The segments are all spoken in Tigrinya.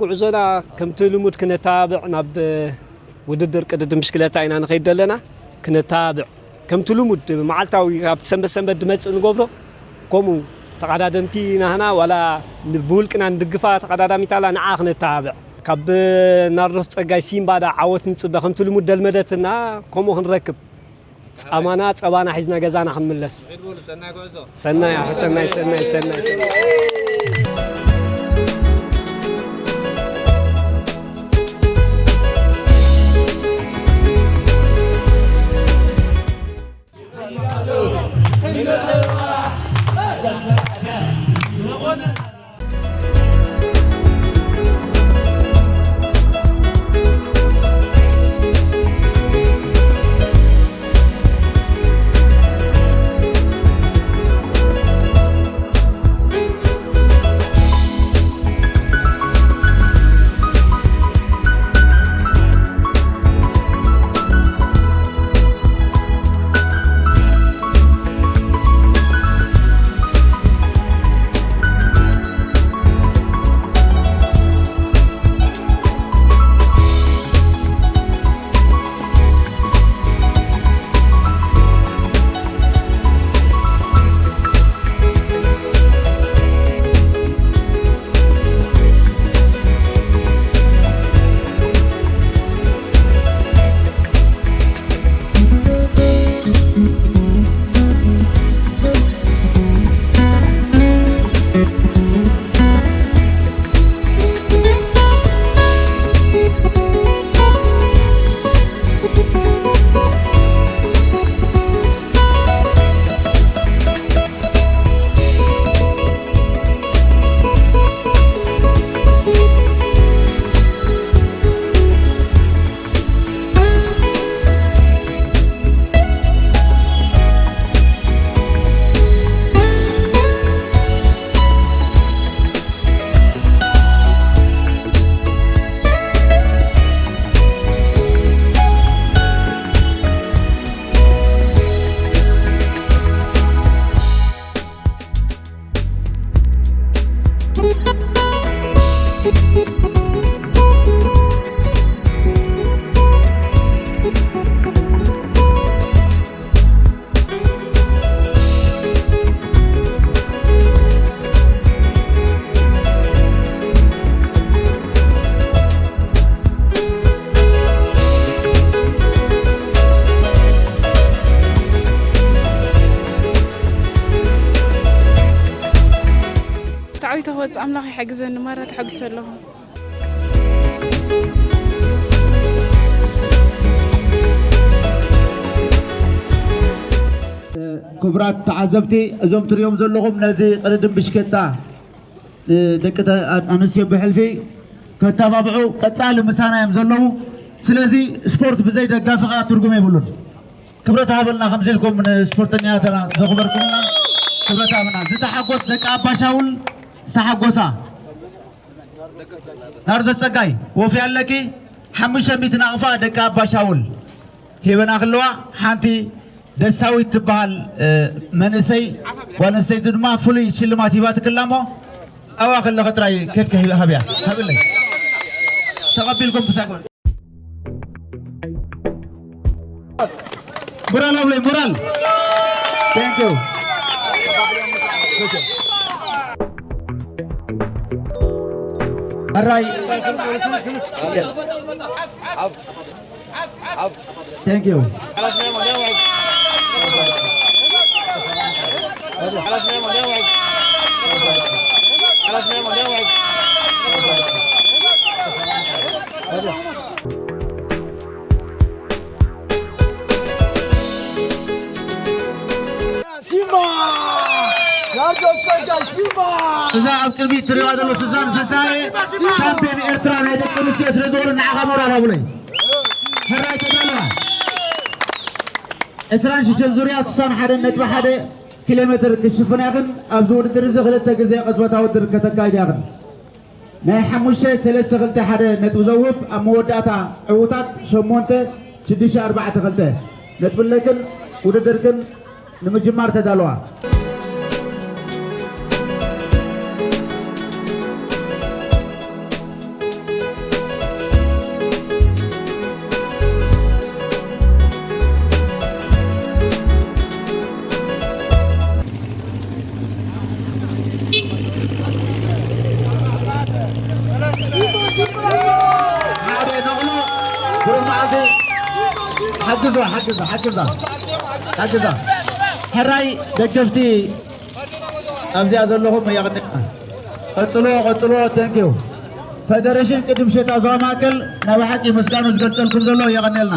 ጉዕዞና ከምቲ ልሙድ ክነተባብዕ ናብ ውድድር ቅድድም ብሽክለታ ኢና ንኸይድ ዘለና። ክነተባብዕ ከምቲ ልሙድ መዓልታዊ ኣብቲ ሰንበት ሰንበት ድመጽእ ንገብሮ፣ ከምኡ ተቐዳደምቲ ናህና ዋላ ን-፣ ብውልቅና ንድግፋ ተቐዳዳሚት ኣላ፣ ንዓ ክነተባብዕ። ካብ ናርዶስ ጸጋይ ሲምባ ዳ ዓወት ንጽበ፣ ከምቲ ልሙድ ደልመደትና ከምኡ ክንረክብ። ጻማና ጸባና ሒዝና ገዛና ክንምለስ። ሰናይ ኣሑ፣ ሰናይ፣ ሰናይ፣ ሰናይ፣ ሰናይ። ብጣዕሚ ተወጽእ ኣምላኽ ይሓግዘኒ፣ ማራ ተሓጒሰ ኣለኹ። ክቡራት ተዓዘብቲ፣ እዞም ትሪኦም ዘለኹም ነዚ ቅድድም ብሽክለታ፣ እ፣ ደቂ ተ-፣ ኣ-፣ ኣንስትዮ ብሕልፊ ከተባብዑ ቀጻሊ ምሳና እዮም ዘለዉ። ስለዚ ስፖርት ብዘይ ደጋፊ ኸኣ ትርጉም የብሉን። ክብረት ሃበልና፣ ከምዚ ኢልኩም ንስፖርተኛታትና ዘኽበርኩምና ክብረት ሃበልና። ዝተሓጎስ ደቂ ኣባሻውል ዝተሓጎሳ። ናርዶ ጸጋይ፣ ወፊያ ኣለኪ ሓሙሽተ ሚእቲ ናቕፋ ደቂ ኣባሻውል ሂበና ክለዋ። ሓንቲ ደሳዊት ትበሃል፣ እ፣ መንእሰይ ጓል ኣንስተይቲ ድማ ፍሉይ ሽልማት ሂባትክላ እሞ ኣብኣ ከለኺ ጥራይ ከድኪ ሃብያ፣ ሃብለይ። ተቐቢልኩም ክሳብ ሞራል ኣብለይ፣ ሞራል። Thank you። ሕራይ። Thank you። ሲምባ! ናርዶስ ጸጋይ ሲምባ! እዛ ኣብ ቅድሚት ትሪእዋ ዘሎ ሱዛን ፍስሃየ ቻምፒዮን ኤርትራ ናይ ደቂ ኣንስትዮ ስለ ዝኾነ ንዓኻ ሞራል ሃቡለይ። ሕራይ ተዳለዋ። ዕስራን ሽዱሽተን ዙርያ ስሳን ሓደን ነጥቢ ሓደ ኪሎ ሜትር ክሽፍን እያ፣ ግን ኣብዚ ውድድር እዚ ክልተ ግዜ ቅጽበታዊ ውድድር ከተካይድ እያ፣ ግን ናይ ሓሙሽተ ሰለስተ ክልተ ሓደ ነጥቢ ዘውህብ፣ ኣብ መወዳእታ ዕዉታት ሸሞንተ ሽዱሽተ ኣርባዕተ ክልተ ነጥቢ ኣለክን፣ ውድድርክን ንምጅማር ተዳለዋ። ሓግዛ፣ ሓግዛ፣ ሓግዛ፣ ሓግዛ። ሕራይ ደገፍቲ ኣብዚኣ ዘለኹም የቐንየልና። ቀጽሎ፣ ቀጽሎ፣ thank you። ፈደረሽን ቅድም ሸታ ዞባ ማእከል ናይ ብሓቂ ምስጋኑ ዝገልጸልኩም ዘሎ የቐንየልና።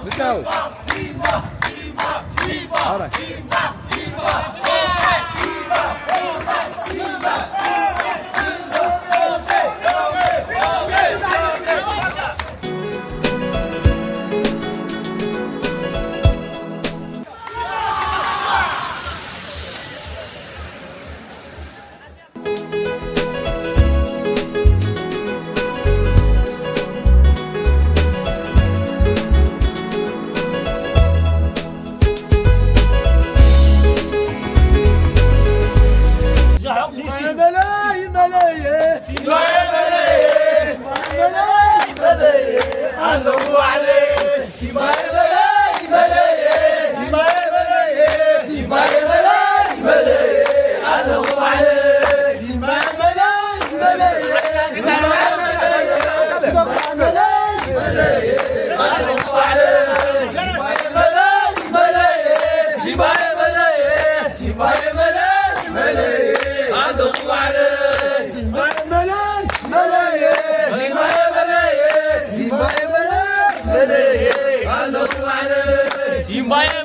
Let's go. All right. ሲምባየ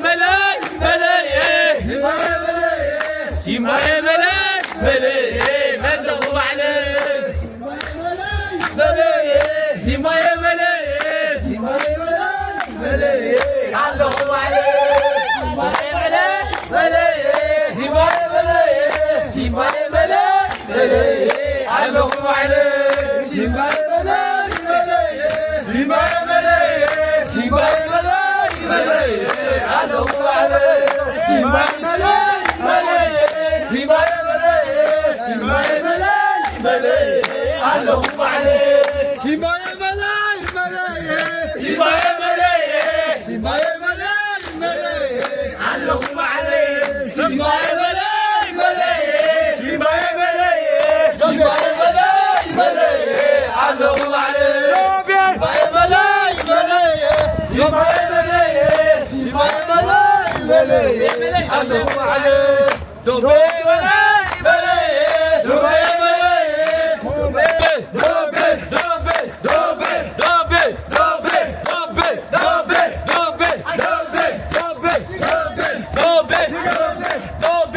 መለይ መለየ፣ ሲምባየ መለይ መለየ፣ መለኹ ባዕለይ። መለየ፣ ሲምባየ መለየ፣ ሲምባየ መለየ፣ መለየ፣ ኣለኹ ባዕለይ። መለየ፣ መለየ፣ ሲምባየ መለየ፣ ሲምባየ መለየ፣ መለየ፣ ኣለኹ ባዕለይ። ሲምባየ መለየ፣ መለየ፣ ሲምባየ መለየ፣ ሲምባየ መለየ፣ መለየ፣ ኣለኹ ባዕለይ። ሲምባየ መለየ፣ መለየ፣ ሲምባየ መለየ፣ ሲምባየ መለየ፣ መለየ፣ ኣለኹ ባዕለይ። ሲምባየ መለየ፣ መለየ፣ ሲምባየ መለየ፣ ሲምባየ መለየ፣ መለየ፣ ኣለኹ ባዕለይ። ሲምባየ መለይ መለየ፣ ሲምባየ መለየ፣ ሲምባየ መለይ መለየ፣ ኣለኹ ባዕለይ። ሲምባየ መለይ መለየ፣ ሲምባየ መለየ፣ ሲምባየ መለይ መለየ፣ ኣለኹ ባዕለይ። ዶቤ መለይ መለየ፣ ዶቤ መለየ፣ ዶቤ፣ ዶቤ፣ ዶቤ፣ ዶቤ፣ ዶቤ፣ ዶቤ፣ ዶቤ፣ ዶቤ፣ ዶቤ፣ ዶቤ፣ ዶቤ፣ ዶቤ፣ ዶቤ፣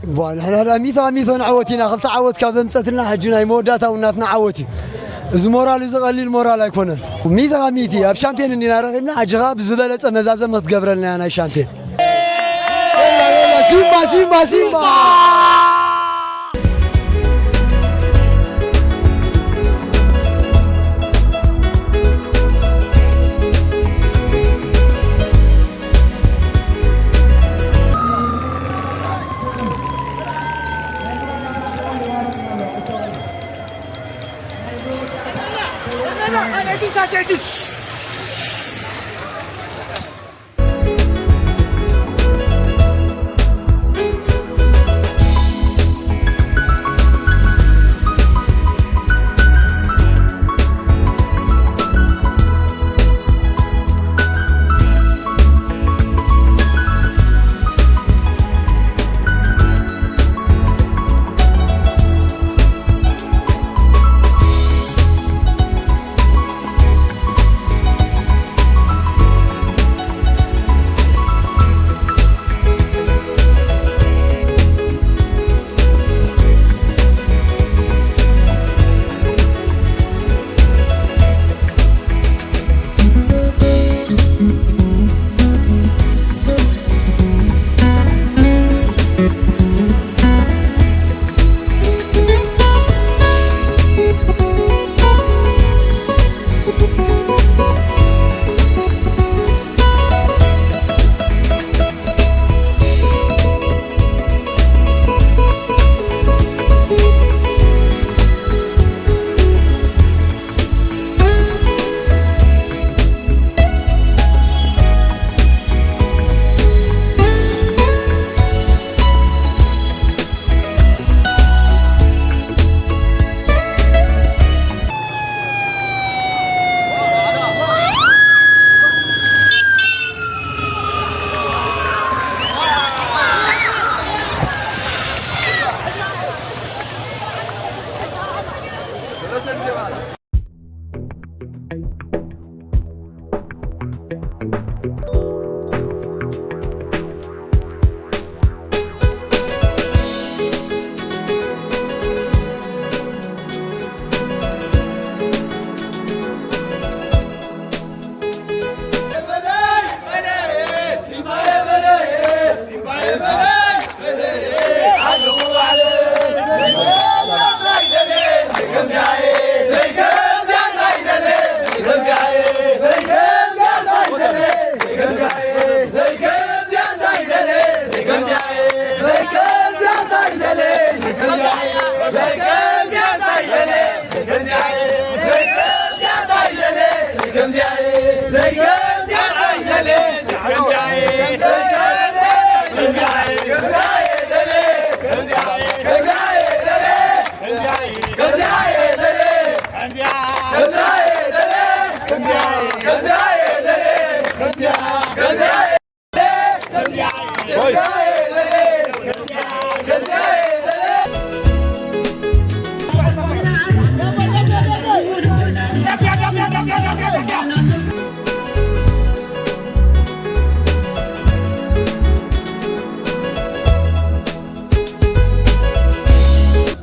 ቧ፣ ንሕና ደኣ ሚእቲ ካብ ሚእቲ ንዓወት ኢና። ክልተ ዓወት ካብ ዘምጸትና፣ ሕጂ ናይ መወዳእታ እውን ናትና ዓወት እዩ። እዚ ሞራል እዚ ቀሊል ሞራል ኣይኮነን። ሚእቲ ካብ ሚእቲ ኣብ ሻምፒዮን እንዲና ረኺብና፣ ሕጂ ኸኣ ብዝበለጸ መዛዘም ክትገብረልና እያ ናይ ሻምፒዮን። የላ፣ የላ፣ ሲምባ፣ ሲምባ፣ ሲምባ!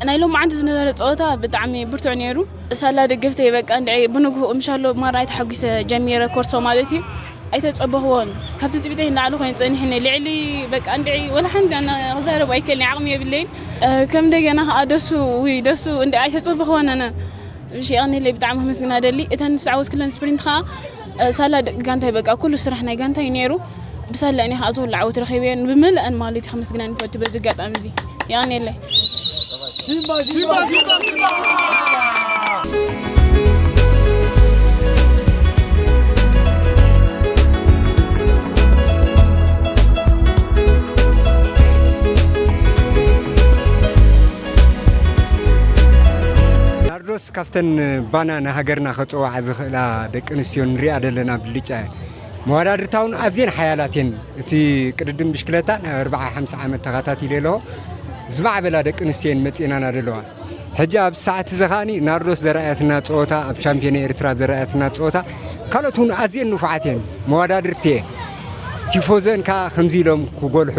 ናይ ሎማዓንቲ ዝነበረ ጸወታ ብጣዕሚ ብርቱዕ ነይሩ። ሳላ ደገፍተይ በቃ እንድዒ ብንግሆ ምሻሎ ማራ ኣይተሓጒሰ ጀሚረ ኮርሶ ማለት እዩ። ኣይተጸበኽዎን። ካብ ትጽቢተይ ንላዕሊ ኮይኑ ጸኒሕኒ። ልዕሊ በቃ እንድዒ ወላ ሓንቲ ኣነ ክዛረብ ኣይክእልን፣ ዓቕሚ የብለይን። እ፣ ከም እንደገና ከኣ ደሱ፣ ውይ፣ ደሱ እንድዒ ኣይተጸበኽዎን ኣነ። እሺ፣ የቐንየለይ ብጣዕሚ ከመስግና ደሊ። እተን ዝተዓወት ኩለን ስፕሪንት ከኣ፣ እ፣ ሳላ ደቂ ጋንታይ በቃ ኩሉ ስራሕ ናይ ጋንታይ ነይሩ። ብሳላ እኔ ከኣ ዝኹሉ ዓወት ረኺበየን ብምልአን ማለት እዩ ከመስግነን ይፈቱ በዚ ኣጋጣሚ እዚ። የቐንየለይ። ናርዶስ ካብተን ባና ንሃገርና ከጽውዓ ዝኽእላ ደቂ ኣንስትዮ ንሪኣ ዘለና ብልጫ እያ። መወዳድርታ እውን ኣዝየን ሓያላት እየን። እቲ ቅድድም ብሽክለታ ናብ ኣርብዓ ሓምሳ ዓመት ተኸታቲለ ኣለኹ። ዝማዕበላ ደቂ ኣንስትዮ እየን መፂኤናና ዘለዋ። ሕጂ ኣብ ሰዓት እዚ ከዓኒ ናርዶስ ዘርኣያትና ፀወታ፣ ኣብ ቻምፒዮን ኤርትራ ዘርኣያትና ፀወታ፣ ካልኦት እውን ኣዝየን ንፉዓት እየን፣ መወዳድርቲ እየን። ቲፎዘን ከዓ ከምዚ ኢሎም ክጎልሑ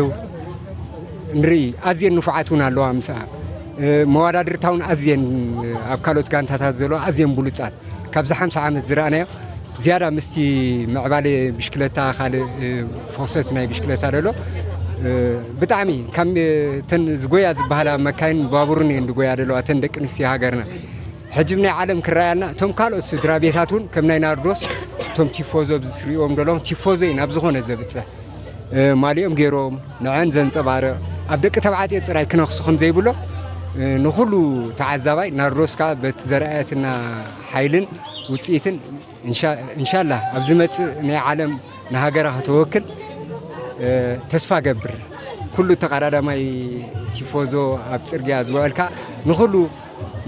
ንርኢ። ኣዝየን ንፉዓት እውን ኣለዋ ምስኣ። እ፣ መወዳድርታ እውን ኣዝየን፣ ኣብ ካልኦት ጋንታታት ዘለዋ ኣዝየን ብሉፃት። ካብዚ ሓምሳ ዓመት ዝረኣናዮ ዝያዳ ምስቲ ምዕባለ ብሽክለታ ካልእ፣ እ፣ ፍኽሰት ናይ ብሽክለታ ደሎ፣ እ፣ ብጣዕሚ ካብ፣ እ፣ እተን ዝጎያ ዝበሃላ መካይን ባቡርን እየን ዝጎያ ደለዋ እተን ደቂ ኣንስትዮ ሃገርና። ሕጂ ናይ ዓለም ክረኣያልና እቶም ካልኦት ስድራ ቤታት እውን ከም ናይ ናርዶስ እቶም ቲፎዞ ኣብዚ ትሪእዎም ዘለኹም ቲፎዞ እዩ ናብ ዝኾነ ዘብፅሕ። እ፣ ማሊኦም ገይሮም ንዐን ዘንፀባርቕ ኣብ ደቂ ተባዕትዮ ጥራይ ክነኽሱ ከም ዘይብሎ፣ እ፣ ንኹሉ ተዓዛባይ ናርዶስ ከዓ በቲ ዘርኣየትና ሓይልን ውፅኢትን እንሻ-፣ እንሻላ ኣብ ዝመፅእ ናይ ዓለም ንሃገራ ከተወክል፣ እ፣ ተስፋ ገብር። ኩሉ ተቐዳዳማይ ቲፎዞ ኣብ ፅርግያ ዝውዕልካ ንኹሉ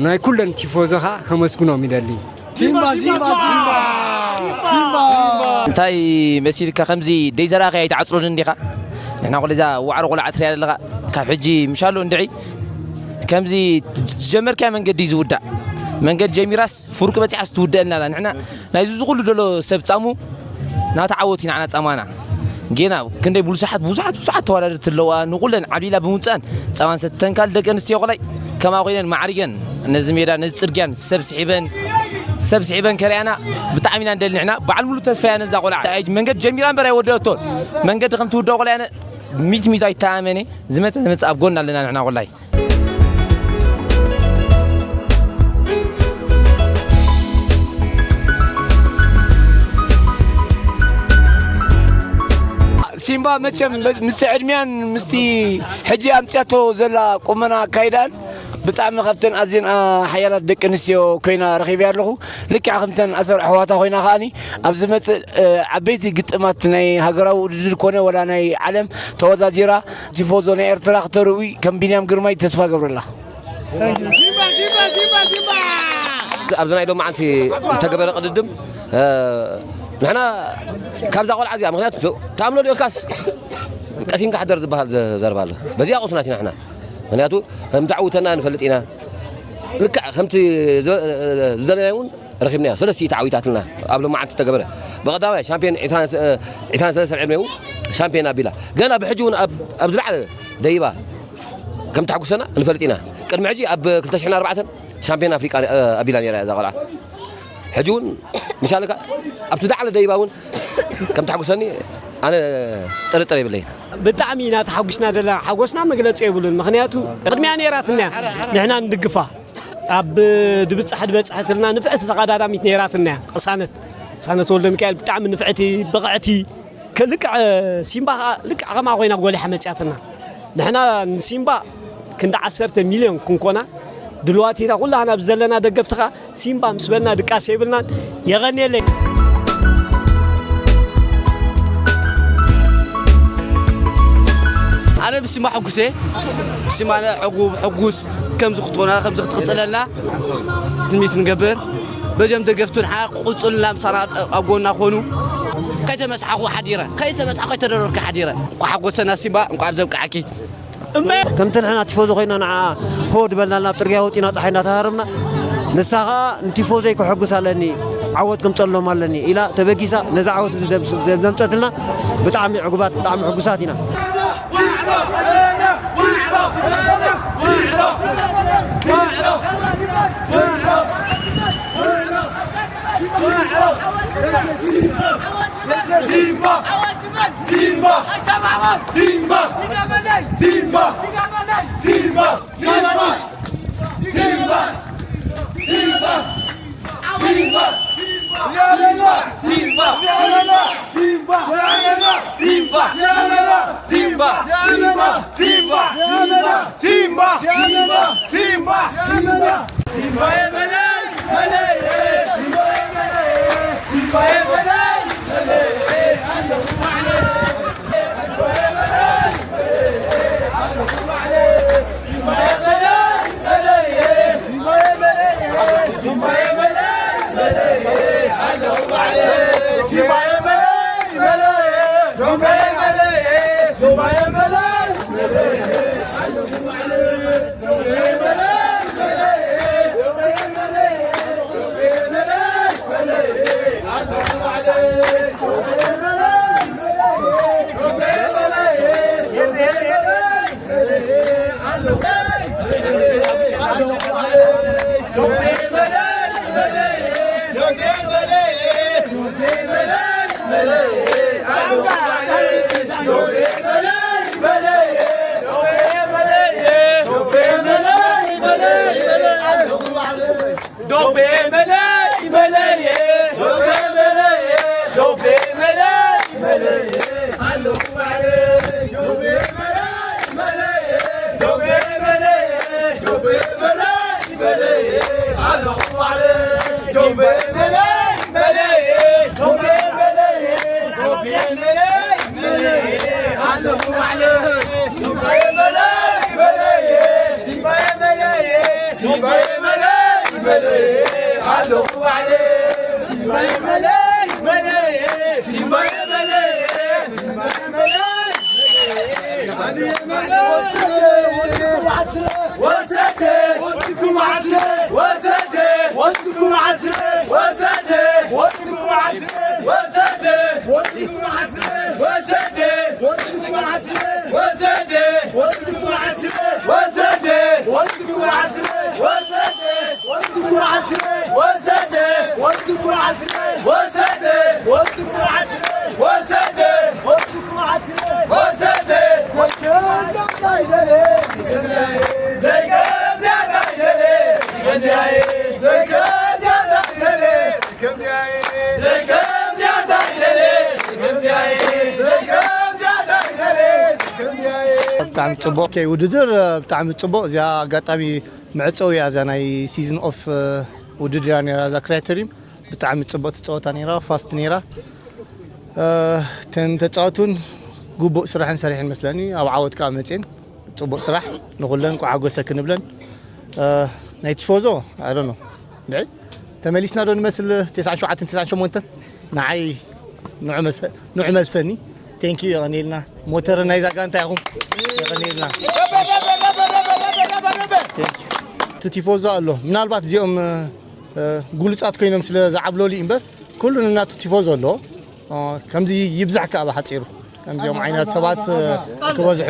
ናይ ኩለን ቲፎዞኻ ከመስግኖም ይደሊ። ሲምባ፣ ሲምባ፣ ሲምባ፣ ሲምባ። እንታይ መሲልካ ከምዚ ደይ ዘራእኻ ኣይትዓጽሮን እንዲኻ? ንሕና ቆለ እዛ ዋዕሮ ቆልዓ ትሪኣ ዘለኻ ካብ ሕጂ ምሻሎ እንድዒ ከምዚ ዝጀመርካያ መንገዲ እዩ ዝውዳእ። መንገዲ ጀሚራስ ፍርቂ በጺሓስ ትውደአልና ኣላ። ንሕና ናይዚ ዝኹሉ ደሎ ሰብ ጻሙ ናታ ዓወት ኢና ዓና ጻማና። ጌና ክንደይ ብዙሓት፣ ብዙሓት፣ ብዙሓት ተወዳደርቲ ኣለዋ። ንኹለን ዓብሊላ ብምውጻእን ጻማን ሰተን ካልእ ደቂ ኣንስትዮ ቆላይ ከምኣ ኮይነን ማዕሪገን ነዚ ሜዳ፣ ነዚ ጽርግያን ሰብ ስሒበን፣ ሰብ ስሒበን ከርእያና ብጣዕሚ ኢና ንደሊ ንሕና። በዓል ሙሉ ተስፋ እያ ነዛ ቆልዓ። ኣይ መንገዲ ጀሚራ እምበር ኣይወደአቶን። መንገዲ ከም ትውደኦ ቆልዓ ኣነ ሚእቲ ሚእቲ ኣይተኣመነ። ዝመጸ ዝመጸ ኣብ ጎና ኣለና ንሕና ቆላይ። ሲምባ መቸም ምስቲ ዕድሚያን ምስቲ ሕጂ ኣምፅያቶ ዘላ ቁመና ኣካይዳን ብጣዕሚ ካብተን ኣዝየን፣ አ፣ ሓያላት ደቂ ኣንስትዮ ኮይና ረኺበያ ኣለኹ። ልክዕ ከምተን ኣሰር ኣሕዋታ ኮይና ከዓኒ ኣብ ዝመፅእ፣ እ፣ ዓበይቲ ግጥማት ናይ ሃገራዊ ውድድር ኮነ ወላ ናይ ዓለም ተወዳዲራ ቲፎዞ ናይ ኤርትራ ክተርኢ ከም ቢንያም ግርማይ ተስፋ ገብረላ። ኣብዚ ናይ ሎማዓንቲ ዝተገበረ ቅድድም፣ እ፣ ንሕና ካብዛ ቆልዓ እዚኣ፣ ምኽንያቱ ትኣምኖ ዶ ኢልካስ ቀሲንካ ሕደር ዝበሃል ዘ-፣ ዘረባ ኣሎ። በዚኣ ቁስናት ኢና ንሕና። ምኽንያቱ ከም ተዕውተና ንፈልጥ ኢና። ልክዕ ከምቲ ዘ-፣ ዝደለናዮ እውን ረኺብናዮ። ሰለስቲኡ ተዓዊታትልና ኣብ ሎማዓንቲ ዝተገበረ። ብቐዳማይ ሻምፒዮን ዒስራን ሰ-፣ ዒስራን ሰለስተን ዕድመ እውን ሻምፒዮን ኣቢላ። ገና ብሕጂ እውን ኣብ፣ ኣብ ዝለዓለ ደይባ ከም ተሕጉሰና ንፈልጥ ኢና። ቅድሚ ሕጂ ኣብ ክልተ ሽሕን ኣርባዕተን ሻምፒዮን ኣፍሪቃ፣ እ፣ ኣቢላ ነይራ እያ እዛ ቆልዓ። ሕጂ እውን ምሻለካ ኣብቲ ዝለዓለ ደይባ እውን ከም ተሕጉሰኒ ኣነ ጥርጥር የብለይን። ብጣዕሚ ኢና ተሓጒስና ዘለና። ሓጎስና መግለጺ የብሉን። ምኽንያቱ ቅድሚያ ነይራትና፣ ንሕና ንድግፋ። ኣብ ድብጻሕ ድበጽሐትልና ንፍዕቲ ተቐዳዳሚት ነይራትና። ቅሳነት፣ ቅሳነት ወልደ ሚካኤል ብጣዕሚ ንፍዕቲ፣ ብቕዕቲ፣ ከ-፣ ልክዕ ሲምባ ኸኣ ልክዕ ከምኣ ኮይና ጎሊሓ መጽያትና። ንሕና ንሲምባ ክንዲ ዓሰርተ ሚልዮን ክንኮና ድልዋት ኢና። ኩላህና ኣብዚ ዘለና ደገፍቲ ኸኣ ሲምባ ምስ በልና ድቃስ የብልናን። የቐንየለይ። ኣነ ብሲማ ሕጉስ እየ። ብሲማ ኣነ ዕጉብ፣ ሕጉስ፣ ከምዚ ክትኮና፣ ከምዚ ክትቕጽለልና ትምኒት ንገብር። በዚኦም ደገፍቱን ሓ-፣ ቁጽሉና ምሳና ኣብ ጎና ኮኑ። ከይተመስሓኹ ሓዲረ፣ ከይተመስሓኹ ከይተደረርኩ ሓዲረ። እንቋዕ ሓጎሰና ሲምባ፣ እንቋዕ ዘብቅዓኪ። ከምቲ ንሕና ቲፎዞ ኮይና ንዓ ሆ ድበልና ናብ ጽርግያ ወጺና ጸሓይ እናተሃረምና፣ ንሳ ኸኣ ንቲፎዞይ ከሐጉስ ኣለኒ፣ ዓወት ከምጸሎም ኣለኒ ኢላ ተበጊሳ ነዚ ዓወት እዚ ደምስ-፣ ዘምጸትልና ብጣዕሚ ዕጉባት፣ ብጣዕሚ ሕጉሳት ኢና። ዶቤ መለይ መለየ፣ ዶቤ መለየ፣ ዶቤ መለይ መለየ፣ ኣለኹ ባዕለይ። ዶቤ መለይ መለየ፣ ዶቤ መለየ፣ ዶቤ መለይ መለየ፣ ኣለኹ ባዕለይ። ዶቤ መለይ መለየ፣ ዶቤ መለየ፣ ዶቤ መለይ ብጣዕሚ ጽቡቕ። ኦኬ፣ ውድድር ብጣዕሚ ጽቡቕ። እዚኣ ኣጋጣሚ መዕጸዊ እያ፣ እዛ ናይ ሲዝን ኦፍ ውድድር እያ ነይራ፣ እዛ ክራይተሪም። ብጣዕሚ ጽብቕቲ ጸወታ ነይራ፣ ፋስት ነይራ። እተን ተጻወቱን ግቡእ ስራሕን ሰሪሐን መስለኒ፣ ኣብ ዓወት ከኣ መጽኤን። ጽቡቕ ስራሕ፣ ንኹለን እንኳዕ ሓጎሰ ክንብለን። ናይ ቲፎዞ ኣይ ዶንት ኖ፣ ንዒ ተመሊስና ዶ ንመስል? ተስዓን ሸውዓተን ተስዓን ሸሞንተን ንዓይ ንዑ መሰ-፣ ንዑ መልሰኒ። ቴንክ ዩ፣ የቐንየልና። ሞተር ናይዛ ጋንታ ኢኹም። የቐንየልና። ቴንክ ዩ። እቲ ቲፎዞ ኣሎ፣ ምናልባት እዚኦም እ፣ ጉሉጻት ኮይኖም ስለ ዝዓብለሉ እዩ እምበር፣ ኩሉ ንናቱ ቲፎዞ ኣለዎ። እ፣ ከምዚ ይብዛሕ ከኣ ብሓጺሩ፣ ከምዚኦም ዓይነት ሰባት እ፣ ክበዝሑ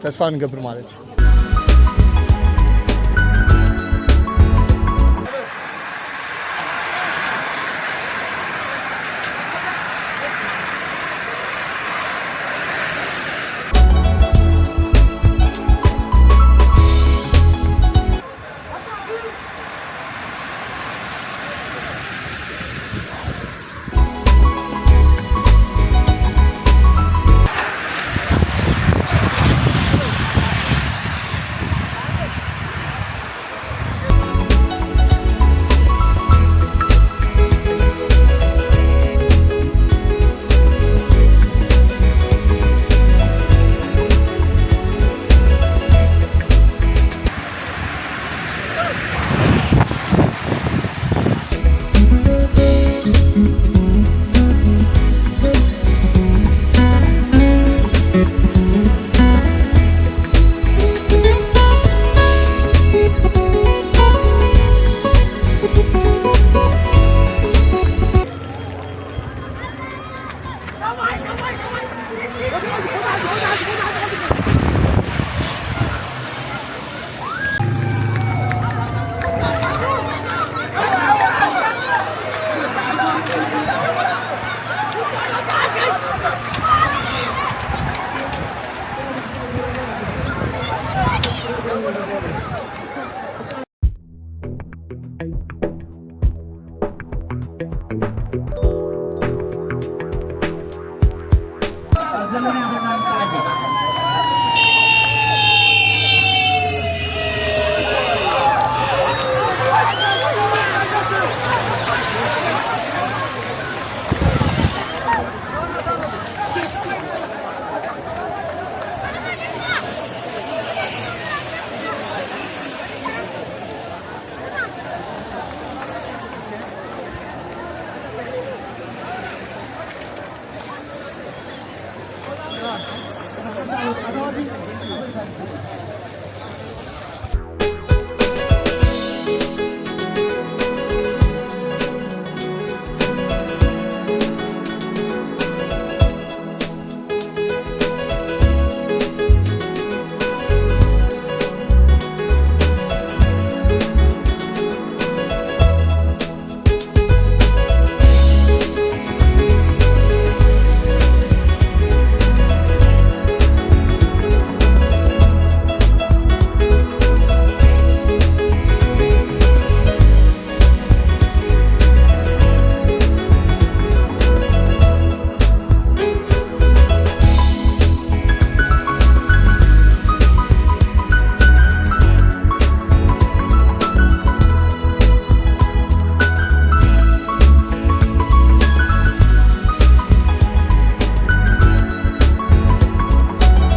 ተስፋ ንገብር ማለት እዩ።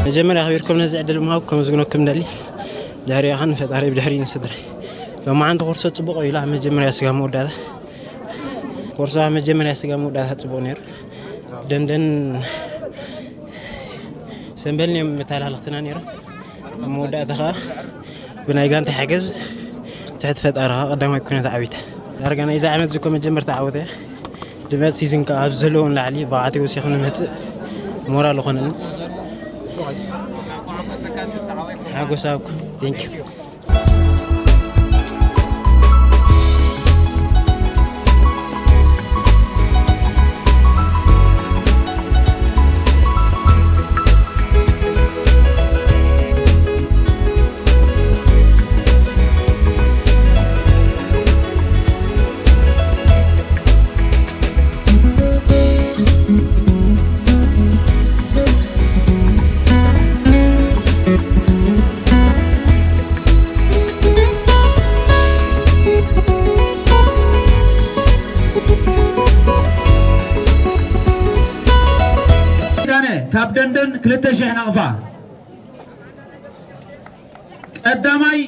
መጀመርያ ኣኽቢርኩም ነዚ ዕድል ምሃብ ከመስግነኩም ደሊ። ድሕሪኡ ኸን ፈጣሪ ብድሕሪኡ ንስድረ። ሎማዓንቲ ኮርሶ ጽቡቕ ኢላ መጀመርያ ስጋ መወዳእታ። ኮርሶ መጀመርያ ስጋ መወዳእታ ጽቡቕ ነይሩ። ደንደን ሰምበልን እዮም መተላለኽትና ነይሮም። ኣብ መወዳእታ ኸኣ ብናይ ጋንታ ሓገዝ ትሕት ፈጣሪ ኸኣ ቀዳማይ ኩነት ዓቢታ። ዳርጋ ናይዚ ዓመት ዝኮ መጀመርታ ዓወት እያ። ድመት ሲዝን ከኣ ኣብ ዘለውን ላዕሊ ብዓቲ ወሲኹ ንመጽእ ሞራል ኾነኒ። ሓጎስ ኣብኩም። Thank you። ዳነ ካብ ደንደን ክልተ ሽሕ ናቕፋ። ቀዳማይ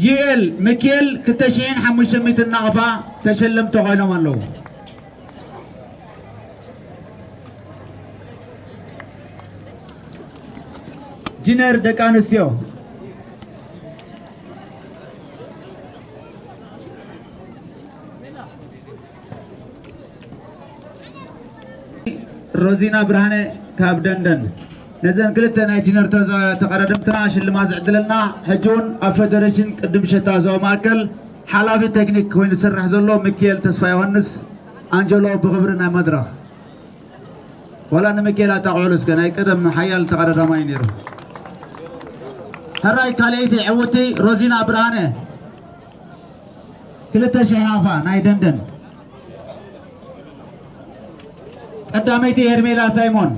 ዩኤል ሚኪኤል ክልተ ሽሕን ሓሙሽተ ሚእትን ናቕፋ ተሸለምቲ ኮይኖም ኣለዉ። ጂነር ደቂ ኣንስትዮ ሮዚና ብርሃነ ካብ ደንደን ነዘን ክልተ ናይ ጂነር ተዛ-፣ ተቐዳደምትና ሽልማት ዝዕድለልና፣ ሕጂ እውን ኣብ ፌደሬሽን ቅድም ሸታ ዞባ ማእከል ሓላፊ ቴክኒክ ኮይኑ ዝሰርሕ ዘሎ ሚኪኤል ተስፋ ዮሃንስ ኣንጀሎ ብኽብሪ ናይ መድረኽ። ዋላ ንሚኪኤል ኣጣቕዕሉ እስከ፣ ናይ ቀደም ሓያል ተቐዳዳማይ ነይሩ። ሕራይ ካልኣይቲ ዕውቲ ሮዚና ብርሃነ ክልተ ሽሕ ናቕፋ ናይ ደንደን። ቀዳመይቲ ሄርሜላ ሳይሞን።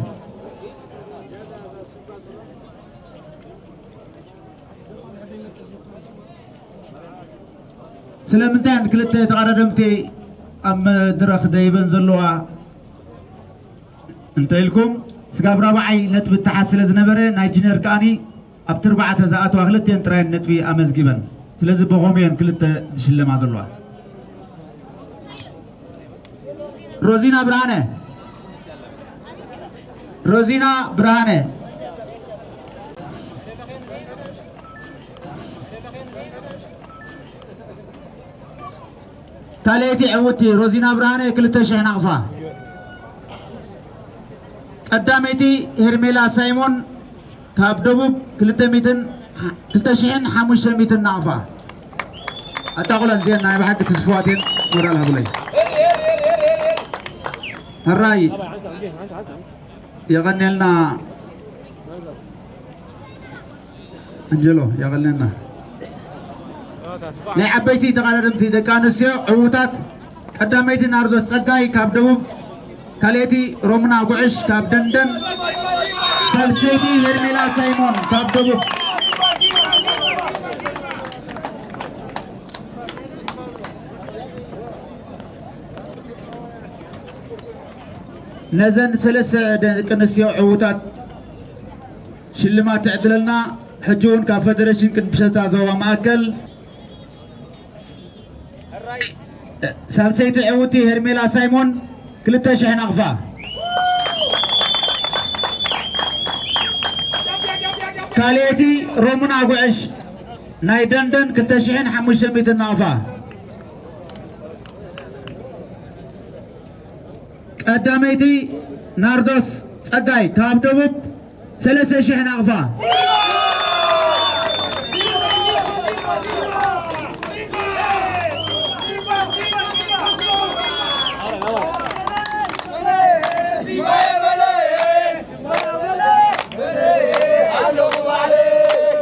ስለምንታይ እየን ክልተ ተቐዳደምቲ ኣብ መድረኽ ደይበን ዘለዋ እንተ ኢልኩም፣ ስጋብ ራብዓይ ነጥቢ እተሓዝ ስለ ዝነበረ፣ ናይ ጂነር ከኣኒ ኣብቲ ኣርባዕተ ዝኣትዋ ክልቲኤን ጥራየን ነጥቢ ኣመዝጊበን። ስለዚ ብኸምኡ እየን ክልተ ዝሽለማ ዘለዋ። ሮዚና ብርሃነ፣ ሮዚና ብርሃነ። ካልኣይቲ ዕውቲ ሮዚና ብርሃነ ክልተ ሽሕ ናቕፋ። ቀዳመይቲ ሄርሜላ ሳይሞን ካብ ደቡብ ክልተ ሚእትን፣ ክልተ ሽሕን ሓሙሽተ ሚእትን ናቕፋ። ኣጣቕላ እዚአን ናይ ብሓቂ ትስፍዋት እየን። ሞራል ሃቡለይ። ሕራይ የቐንየልና። ኣንጀሎ የቐንየልና። ናይ ዓበይቲ ተቐዳደምቲ ደቂ ኣንስትዮ ዕዉታት፣ ቀዳመይቲ ናርዶስ ጸጋይ ካብ ደቡብ፣ ካልኣይቲ ሮምና ጉዕሽ ካብ ደንደን፣ ሳልሰይቲ ሄርሜላ ሳይሞን ካብ ደቡብ። ነዘን ሰለስተ ደቂ ኣንስትዮ ዕዉታት ሽልማት ትዕድለልና። ሕጂ እውን ካብ ፌደሬሽን ቅድም ሸታ ዞባ ማእከል ሳልሰይቲ ዕውቲ ሄርሜላ ሳይሞን ክልተ ሽሕ ናቕፋ። ካልኣይቲ ሮሙና ጉዕሽ ናይ ደንደን ክልተ ሽሕን ሓሙሽተ ሚእትን ናቕፋ። ቀዳመይቲ ናርዶስ ጸጋይ ካብ ደቡብ ሰለስተ ሽሕ ናቕፋ።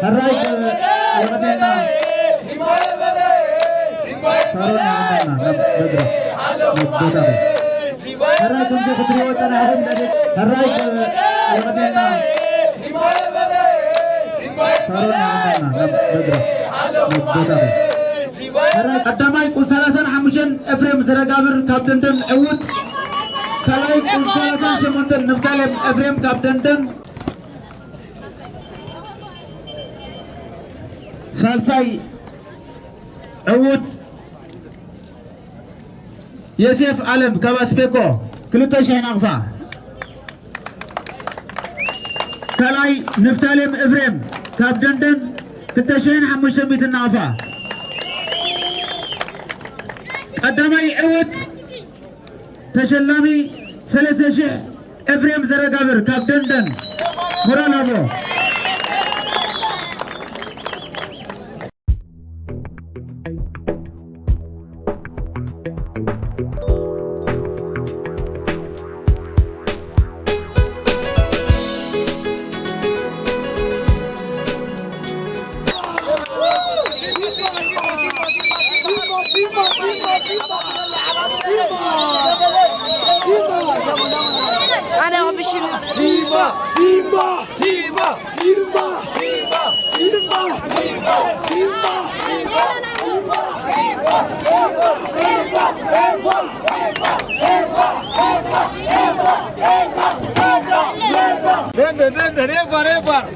ሕራይ የቐኔልና። ሳሮን የቐኔልና ናብ መድረኽ፣ ናብ ቦታ በል። ሕራይ ከምዚ ክትሪእዎ ጸናሕኩም፣ ሕራይ የቐኔልና። ሳሮን የቐኔልና ናብ መድረኽ፣ ናብ ቦታ በል። ሕራይ ቀዳማይ ቁጽሪ ሰላሳን ሓሙሽተን ኤፍሬም ዘረጋብር ካብ ደንደን ዕዉት፣ ካልኣይ ቁጽሪ ሰላሳን ሸሞንተን ንፍታሌም ኤፍሬም ካብ ደንደን፣ ሳልሳይ ዕዉት ዮሴፍ ኣለም ካብ ኣስቤኮ ክልተ ሽሕ ናቕፋ። ካልኣይ ንፍታሌም እፍሬም ካብ ደንደን ክልተ ሽሕን ሓሙሽተ ሚእትን ናቕፋ። ቀዳማይ ዕዉት ተሸላሚ ሰለስተ ሽሕ ኤፍሬም ዘረጋብር ካብ ደንደን። ሞራል ሃቦ። ኣነ ብሽን ሲምባ! ሲምባ! ሲምባ! Dende, dende, never, never.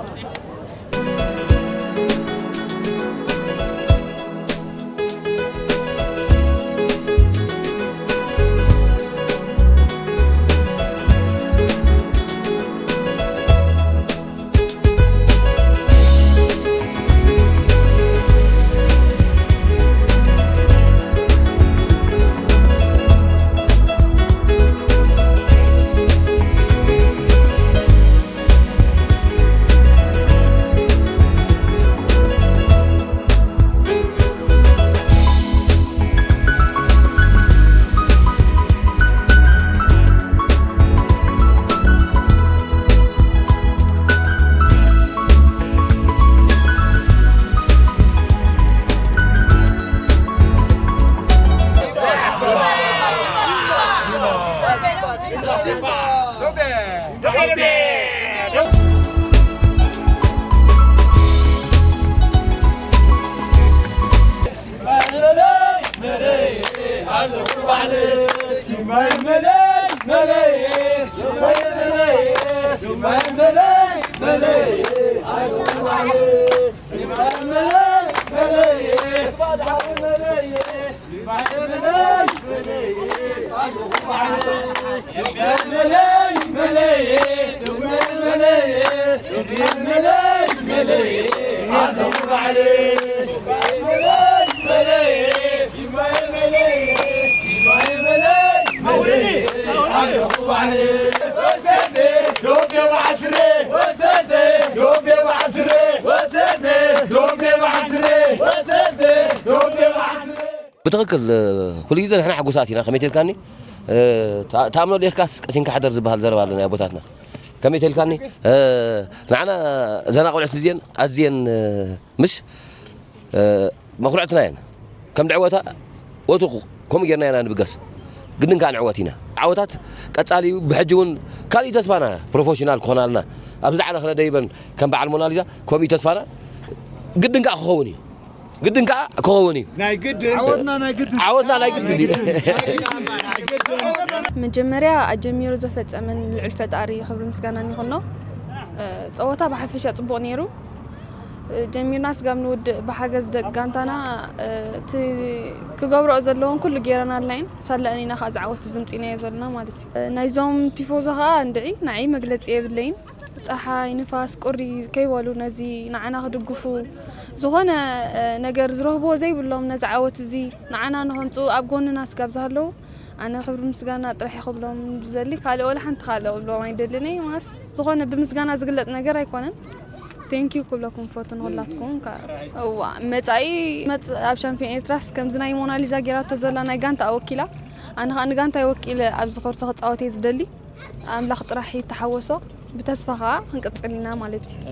ብትኽክል፣ እ፣ ኩሉ ግዜ ንሕና ሕጉሳት ኢና። ከመይ ተልካኒ፣ እ፣ ታ-፣ ታምኖ ሌኽካስ ቀሲንካ ሕደር ዝበሃል ዘረባ ኣሎ ናይ ኣቦታትና። ከመይ ተልካኒ፣ እ፣ ንዓና እዘን ኣቑልዕት እዚአን ኣዝየን፣ እ፣ ምሽ፣ እ፣ መኹርዕትና እየን። ከም ድዕወታ ወትሩ ከምኡ ጌርና ኢና ንብገስ። ግድን ከኣ ንዕወት ኢና። ዓወታት ቀጻሊ እዩ። ብሕጂ እውን ካልእ ተስፋና ፕሮፌሽናል ክኾናልና፣ ኣብዚ ዝዓለኸ ደይበን ከም በዓል ሞናሊዛ ከምኡ እዩ ተስፋና። ግድን ከኣ ክኸውን እዩ። ግድን ከኣ ክኸውን እዩ። ናይ ግድን። ዓወትና ናይ ግድን። ዓወትና ናይ ግድን እዩ። ናይ ግድን። ናይ ግድን። መጀመርያ ኣጀሚሩ ዘፈጸመን ልዑል ፈጣሪ ክብሪ ምስጋናን ይኹኖ። እ፣ ጸወታ ብሓፈሻ ጽቡቕ ነይሩ። እ፣ ጀሚርና ስጋብ ንውድእ ብሓገዝ ደቂ ጋንታና፣ እ፣ እቲ ክገብርኦ ዘለዎን ኩሉ ጌረናልና ኢና። ሳላ ኢና ከኣ ዝዓወት ዝምጺናዮ ዘለና ማለት እዩ። እ፣ ናይዞም ቲፎዞ ከኣ እንድዒ ንዓይ መግለጺ የብለይን። ፀሓይ፣ ንፋስ፣ ቁሪ ከይበሉ ነዚ ንዓና ክድግፉ ዝኾነ ነገር ዝረህብዎ ዘይብሎም ነዚ ዓወት እዚ ንዓና ንኸምፅኡ ኣብ ጎንና ስጋብ ዝሃለዉ ኣነ ክብሪ ምስጋና ጥራሕ ክብሎም ዝደሊ ካልእ ወላ ሓንቲ ካልእ ክብሎም ኣይደልን እየ። ማስ ዝኾነ ብምስጋና ዝግለፅ ነገር ኣይኮነን። ቴንኪዩ ክብለኩም ፈቱ ንኹላትኩም። እዋ መፃኢ መፅ ኣብ ሻምፒዮን ኤርትራስ ከምዚ ናይ ሞናሊዛ ጌራቶ ዘላ ናይ ጋንታ ወኪላ ኣነ ከዓ ንጋንታ ወኪለ ኣብዚ ኮርሶ ክፃወት እየ ዝደሊ። ኣምላኽ ጥራሕ ይተሓወሶ። ብተስፋ ከዓ ክንቅፅል ኢና ማለት እዩ።